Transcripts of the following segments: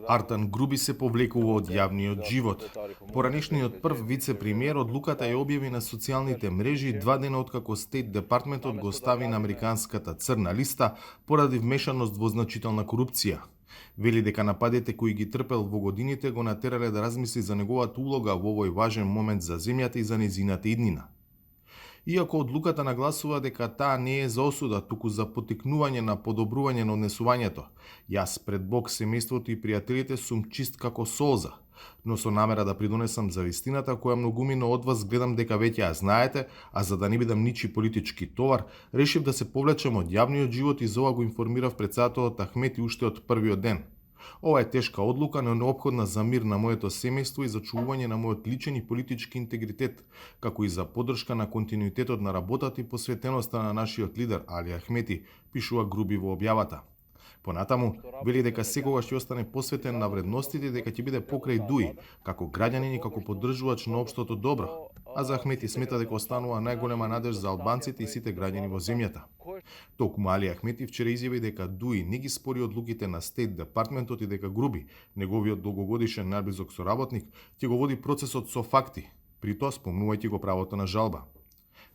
Артан Груби се повлекува од јавниот живот. Поранешниот прв вице-премиер одлуката ја објави на социјалните мрежи 2 дена откако Стейт Департментот го стави на американската црна листа поради вмешаност во значителна корупција. Вели дека нападите кои ги трпел во годините го натерале да размисли за неговата улога во овој важен момент за земјата и за нејзината иднина. Иако одлуката нагласува дека таа не е за осуда, туку за потикнување на подобрување на однесувањето. Јас пред Бог, семејството и пријателите сум чист како солза, но со намера да придонесам за вистината која многумино од вас гледам дека веќе ја знаете, а за да не бидам ничи политички товар, решив да се повлечем од јавниот живот и за ова го информирав претседателот Ахмети уште од првиот ден. Ова е тешка одлука, но неопходна за мир на моето семејство и за чувување на мојот личен и политички интегритет, како и за поддршка на континуитетот на работата и посветеноста на нашиот лидер Али Ахмети, пишува Груби во објавата. Понатаму, вели дека секогаш ќе остане посветен на вредностите и дека ќе биде покрај Дуи, како граѓанин и како поддржувач на општото добро, а за Ахмети смета дека останува најголема надеж за албанците и сите граѓани во земјата. Токму Али Ахмети вчера изјави дека Дуи не ги спори одлуките на Стейт Департментот и дека Груби, неговиот долгогодишен најблизок соработник, ќе го води процесот со факти, при тоа спомнувајќи го правото на жалба.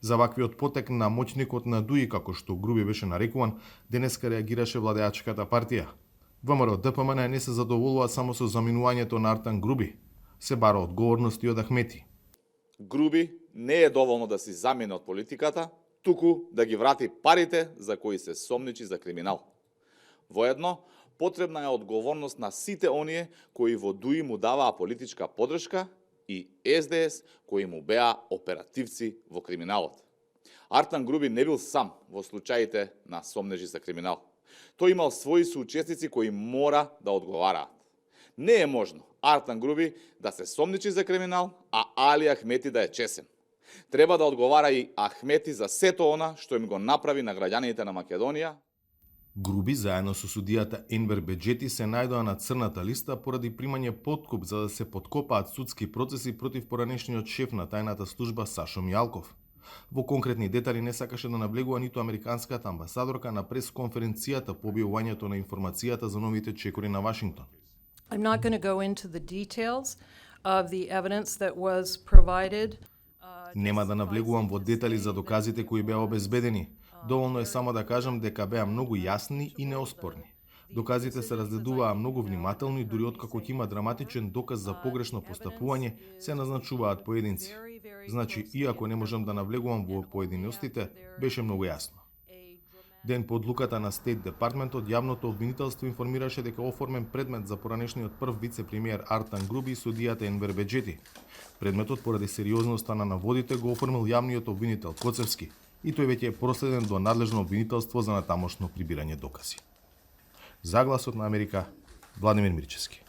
За ваквиот потек на моќникот на Дуи, како што Груби беше нарекуван, денеска реагираше владеачката партија. ВМРО ДПМН не се задоволува само со заминувањето на Артан Груби, се бара одговорности од Ахмети. Груби не е доволно да си замине од политиката, туку да ги врати парите за кои се сомничи за криминал. Воедно, потребна е одговорност на сите оние кои во Дуи му даваа политичка поддршка и СДС кои му беа оперативци во криминалот. Артан Груби не бил сам во случаите на сомнежи за криминал. Тој имал своји соучесници кои мора да одговараат. Не е можно Артан Груби да се сомничи за криминал, а Али Ахмети да е чесен. Треба да одговара и Ахмети за сето она што им го направи на граѓаните на Македонија. Груби заедно со судијата Енвер Беџети се најдоа на црната листа поради примање подкуп за да се подкопаат судски процеси против поранешниот шеф на тајната служба Сашо Мијалков. Во конкретни детали не сакаше да наблегува ниту американската амбасадорка на пресконференцијата по објавувањето на информацијата за новите чекори на Вашингтон. I'm not going to go into the details of the evidence that was provided. Нема да навлегувам во детали за доказите кои беа обезбедени. Доволно е само да кажам дека беа многу јасни и неоспорни. Доказите се разгледуваа многу внимателно и дури откако ќе има драматичен доказ за погрешно постапување, се назначуваат поединци. Значи, иако не можам да навлегувам во поединостите, беше многу јасно. Ден по одлуката на Стейт Департментот, јавното обвинителство информираше дека оформен предмет за поранешниот прв вице-премиер Артан Груби и судијата Енвер Беџети. Предметот поради сериозноста на наводите го оформил јавниот обвинител Коцевски и тој веќе е проследен до надлежно обвинителство за натамошно прибирање докази. За Гласот на Америка, Владимир Мирчевски.